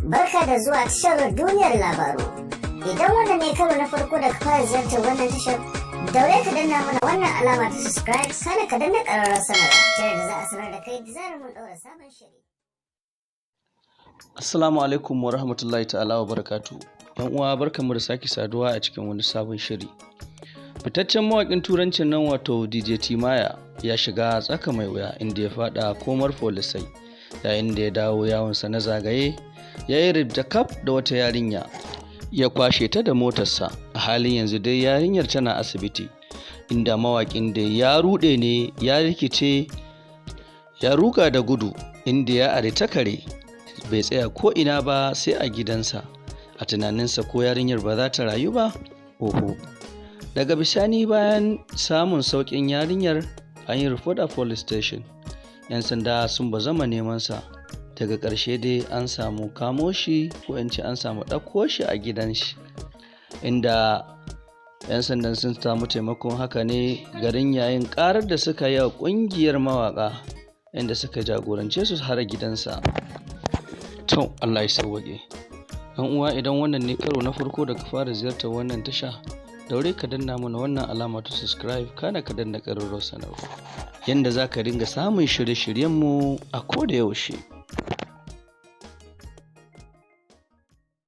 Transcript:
Barka da zuwa tashar Duniyar Labaru. Idan wannan ne karo na farko da ka fara ziyartar wannan tashar, daure ka danna mana wannan alama ta subscribe, kana ka danna ƙararrawar sanarwa ta yadda za a sanar da kai da zarar mun ɗaura sabon shiri. Assalamu alaikum wa rahmatullahi ta'ala wa barakatu. ‘Yan uwa, barkanmu da sake saduwa a cikin wani sabon shiri. Fitaccen mawaƙin turancin nan, wato DJ Timaya, ya shiga tsaka mai wuya inda ya faɗa komar folisai yayin da ya dawo yawonsa na zagaye, ya yi ribda kaf da wata yarinya, ya kwashe ta da motarsa. A halin yanzu dai yarinyar tana asibiti, inda mawaƙin da ya ruɗe ne, ya rikice, ya ruga da gudu, inda ya ari ta kare, bai tsaya ko ina ba sai a gidansa, a tunaninsa ko yarinyar ba za ta rayu ba, oho. Daga bisani, bayan samun sauƙin yarinyar, an yi report a police station, 'yan sanda sun bazama nemansa. Daga ƙarshe dai an samu kamo shi, ko in ce an samu ɗauko shi a gidan shi, inda 'yan sandan sun samu taimakon haka ne garin yayin ƙarar da suka yi wa ƙungiyar mawaƙa, inda suka jagorance su har gidansa. To, Allah ya sauwaƙe. Ɗan uwa, idan wannan ne karo na farko da ka fara ziyartar wannan tasha, daure ka danna mana wannan alama ta subscribe, kana ka danna ƙararrawar sanarwa yanda za ka dinga samun shirye-shiryenmu a koda yaushe.